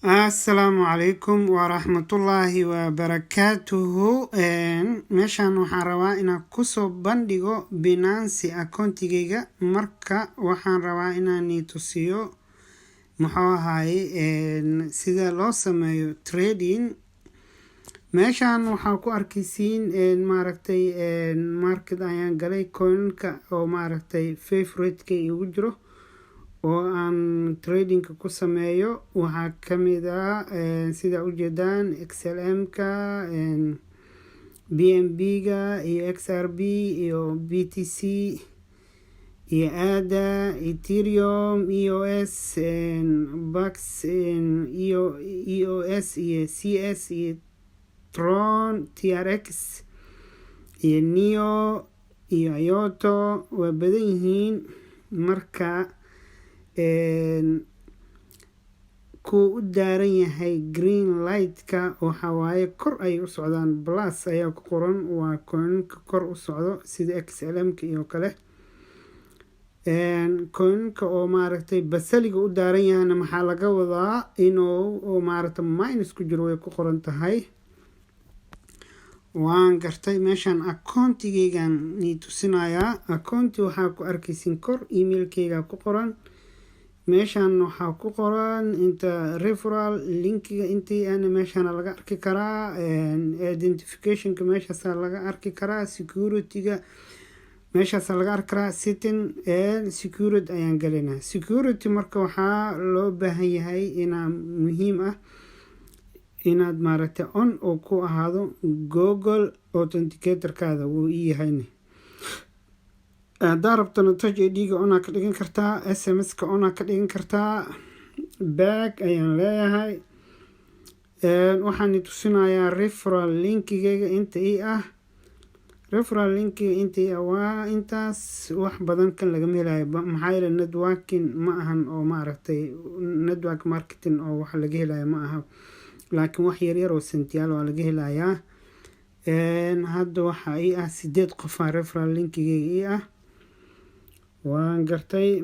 Asalaamu calaykum waraxmatullaahi wabarakaatuhu. Meeshaan waxaan rabaa inaan kusoo bandhigo Binance accountigeyga. Marka waxaan rabaa inaan tusiyo, muxuu ahaye, sida loo sameeyo trading. Meeshaan waxaa ku arkeysiin, maaragtay, market ayaan galay. Coinka oo, maaragtay, favorite-ka igu jiro oo aan tradingka ku sameeyo waxaa kamid ah, sida ujeedaan, XLM-ka, BNB-ga iyo XRP iyo BTC iyo ADA, Ethereum, EOS, Bax, iyo EOS iyo CS iyo Tron, TRX iyo NEO iyo IOTA. Waa badan yihiin. Marka kuu u daaran yahay green light-ka waxa waaye kor ayay u socdaan, plus ayaa ku qoran. Waa coinka kor u socdo, sida XLM-ka iyo kale. Coinka oo, maaragtay, basaliga u daaran yahayna maxaa laga wadaa? Inuu, maaragtay, minus ku jiro way ku qoran tahay. Waan gartay. Meeshaan accountigeygan nii tusinayaa. Accounti waxaa ku arkeysin kor emailkeyga ku qoran. Meeshaan waxaa ku qoran inta referral linkiga intii ana meeshaana laga arki karaa, identificationka meeshaasa laga arki karaa, securityga meeshaasa laga arki karaa. Setting, security ayaan galinaa. Security marka waxaa loo baahan yahay inaa muhiim ah inaad, maaragtay, on oo ku ahaado Google Authenticatorkaada. Wuu ii yahayne. Haddaa rabtana Touch ID-ga onaa ka dhigan kartaa, SMS-ka onaa ka dhigan kartaa. Back ayaan leeyahay. Waxaan tusinayaa referral linkigayga inta ii ah. Referral linkiga inta ii ah waa intaas. Wax badan kan lagama helayo, maxaa yeele networking ma ahan oo, maaragtay, network marketing oo wax laga helayo ma aha, laakiin wax yaryar oo sentiyaal waa laga helayaa. Hadda waxaa ii ah sideed qofaa referral linkigayga ii ah. Waan gartay.